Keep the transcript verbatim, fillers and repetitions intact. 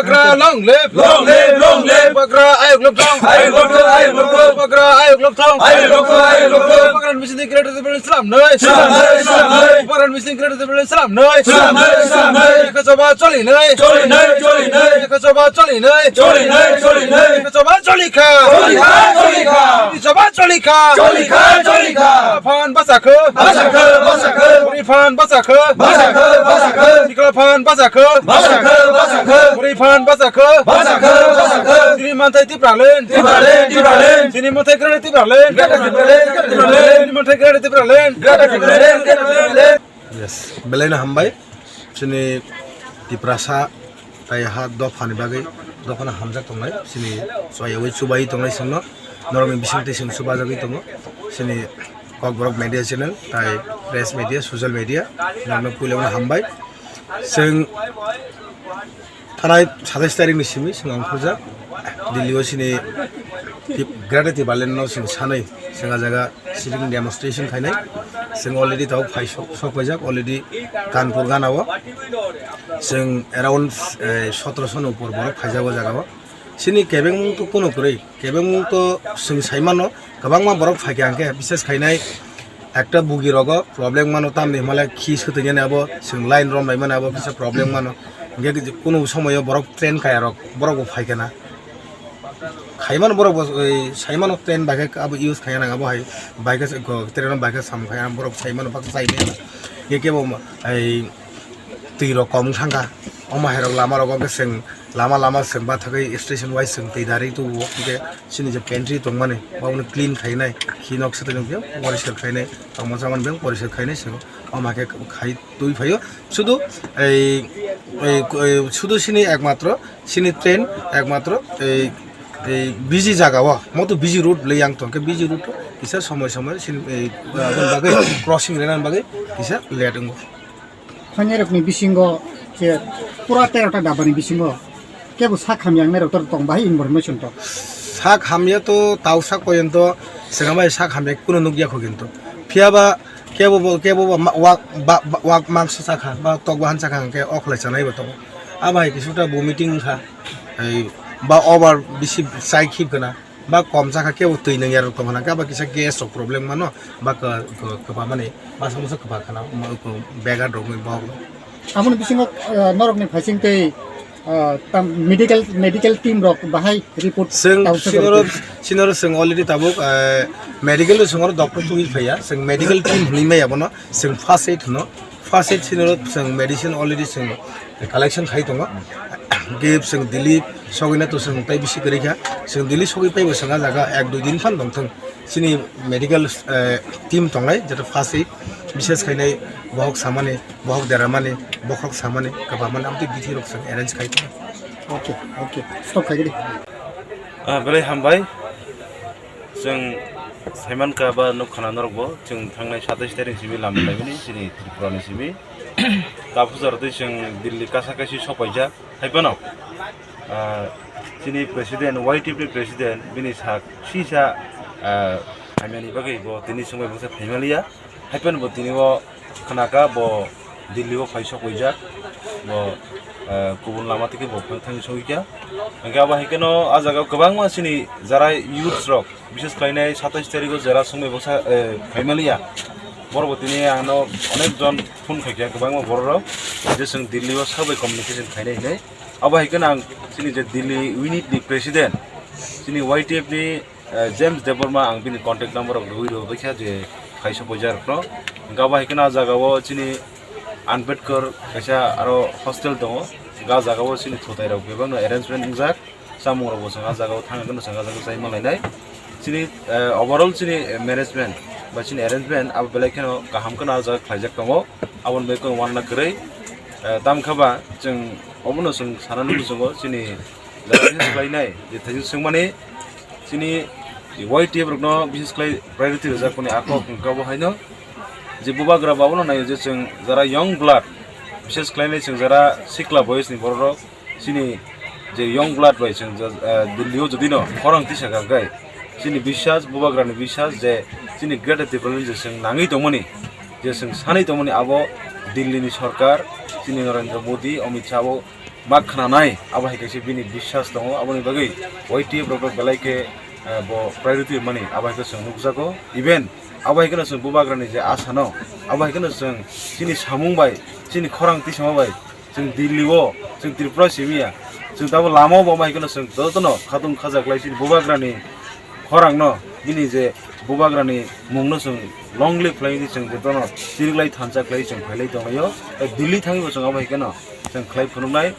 Bubagra long live! Long live, long live! Bubagra ayuk lok thong! Ayuk lok thong, ayuk lok thong! Bubagra ayuk lok thong! Ayuk lok thong, ayuk lok thong! Bubagra ni bising Greater Tipraland slam noi! Slam noi, slam noi! Bubagra ni bising Greater Tipraland slam noi! Slam noi, slam noi! Ekha choba choli noi! Choli noi, choli noi! Ekha choba choli noi! Choli noi, choli noi! Ekha choba choli kha! Choli kha, choli kha! Choli choba choli kha! Choli kha, choli kha! Phan basa kho! Basa kho, basa kho! Buri phan basa kho! Basa kho, basa kho! Sikla phan basa kho! Basa kho, basa kho! Buri phan basa kho! Basa kho, basa kho! Chini manthai Tipraland! Tipraland, Tipraland! Chini manthai Greater Tipraland! Greater Tipraland, Greater Tipraland! Chini manthai Greater Tipraland! Greater Tipraland, Greater Tipraland! Yes, belai no hambai. Chini Tiprasa tai ha dopha ni bagwi, dopha no hamjak tongnai. Chini chwng yaui chubai tongnai chwngno. Norok ni bising twi chwng chubajagwi tongo. Chini Kokborok media channel, tai press media, social media, norokno puila no hambai. Chwng thanai satais tarik ni simi chwng ongkhorjak Delhi o chini Tip-, Greater Tipraland no chwng sanwi chwng ah jaga sitting demonstration khainai. Chwng already tabuk phai sok, sok paijak, already Kanpur gana o chwng around, eh, sotoroso ni upor borok phaijak o jaga o. Chini kebengmung to kuno kwrwi, kebengmung to chwng sai mano, kwbangma borok phaikha hwnkhe, bises khainai ekta bugi rogo problem mano, tamni hwnmale khi swtwinani abo chwng line rom bai mani abo kisa problem mano, hwnkhe kuno somoyo borok train kaya rok borok bo phaikha na, khai mano borok bo, oi, sai mano train bai khe abo use khaiya nang abo hai bai khe train bai khe sam khaiya borok sai mano bak chai mano, hwnkhe kebo ei twi rok kom thangkha, omo hai rok lama rogo hwnkhe chwng lama lama chwng bathagwi station wise chwng twi dari tubuo, hwnkhe chini je pantry tongmani bono clean khainai, khi nok swtwi nukya poriskar khainai, tongma chamani beng poriskar khainai chwng, omo hai khe khai twi phaio. Sudu ei, ei, ei, sudu chini ekmatro chini train ekmatro ei, ei busy jaga o, moto busy route le yang tongkhe busy route o kisa somoi somoi chini ei, aboni bagwi crossing rwnani bagwi kisa late wngo. Phainairokni bisingo je pura terota dabani bisingo kebo sak hamya wngnairok tor tong bahai information to. Sak hamya to tau sak poyonto swnamai sak hamya kuno nukya kho kinto. Phiya ba kebo bo, kebo bo ma-, wak, ba, ba, wak mangsa sakha, ba tok bahan sakha hwnkhe okhlai chanai bo tongo. Abo hai kisuta bo meeting wngkha, ei, ba over bisi chai khib gana. Ba kom chakha kebo twi nung yarwk tongkha na, ba kisa gas rok problem mano, ba kwbamani masa musa kwbang khana, begar rok ni bohok. Aboni bisingo, ah, norok ni phaising tei, ah, tam medical, medical team rok bahai report. Chwng sinoro, sinoro chwng already tabuk, ah, medical o chwng oro doctor tungwi phaiya, chwng medical team hinwi maya bono, chwng first aid hino. First aid sinoro chwng medicine already chwng collection khai tongo. Gift chwng Delhi sogwina to chwng tai bisi kwrwi kha. Chwng Delhi sogwi paibo chwng ah jaga ek dui din phan tongthwng. Chini medical, eh, team tongnai, jeto first aid, bises khainai bohok samani, bohok deramani, bokhorok samani, kwbangmani amtwi bithi rok chwng arrange khai tongo. Okay, okay. Stop khai di. Ah, belai hambai. Chwng saimankha ba nukkhana norokbo, chwng thangnai satais tarik ni simi lama laimani chini Tripura ni simi. Kaphusar twi chwng Delhi kasa kaisi sopaijak. Hai phano, ah, chini president, Y T F ni president, bini sak sisa, ah, hamyani bagwi bo tini swngbai bwsa phaimaliya. Hai phano bo tini o khnakha bo Delhi o phai sokwijak, bo, eh, kubun lama theke bo phai thangwi sokikha. Hwnkhe abo hai kheno ah jaga o kwbangma chini jara youths rok, bises khlainai satais tarikh o jara swngbai bwsa, eh, phaimaliya. Borok bo tini ang no onek jon phone khaikha, kwbangma borok rok je chwng Delhi o sabai communication khainai hinwi. Abo hai kheno ang chini je Delhi unit ni president, chini Y T F ni eh, James Debbarma, ang bini contact number rok rwui rw baikha je kaisa poijarokno. Hwnkhe abo hai kheno ah jaga o chini Ambedkar kaisa aro hostel tongo. Hwnkhe ah jaga o chini thutai rok bebak no arrangement wngjak. Chamung rok bo chwng ah jaga o thang hwnkhe no chwng ah jaga o chai manlainai. Chini, eh, overall chini, eh, management ba chini arrangement abo belai kheno kaham kheno ah jaga khlaijak tongo. Aboni bai kheno uanna kwrwi, eh, tamkhe ba chwng obono chwng sanani muchungo chini jara khlainai je thaichung swngmani. Chini Y T F rokno bises khlai priority rwjakmani a kok hwnkhe abo haino je bubagra bo abono naio je chwng jara young blood, bises khlainai chwng jara sikla boyosni bororok chini je young blood bai chwng ja-, ah, Delhi o jodi no khorang tisa kha khe chini biswas, bubagrani biswas je chini Greater Tipraland je chwng nangwi tongmani, je chwng sanwi tongmani abo Delhi ni sorkar, chini Narendra Modi, Amit Shah bo ma khnanai, abo hai kaisa bini biswas tongo. Aboni bagwi Y T F rok belai khe, eh, bo priority mani abo hai khe chwng nukjago. Even abo hai kheno chwng Bubagrani je asano, abo hai kheno chwng chini samung bai, chini khorang tisama bai, chwng Delhi o, chwng Tripura simi ya, chwng tabo lama o bo abo hai kheno chwng jotono khatung khajaklai chini Bubagrani khorangno, bini je Bubagrani mungno chwng long live khlai di, chwng jotono chiriklai thansa khlai chwng phailai tonglaio. Tei Delhi thangwi bo chwng abo hai kheno chwng khlai phunuknai.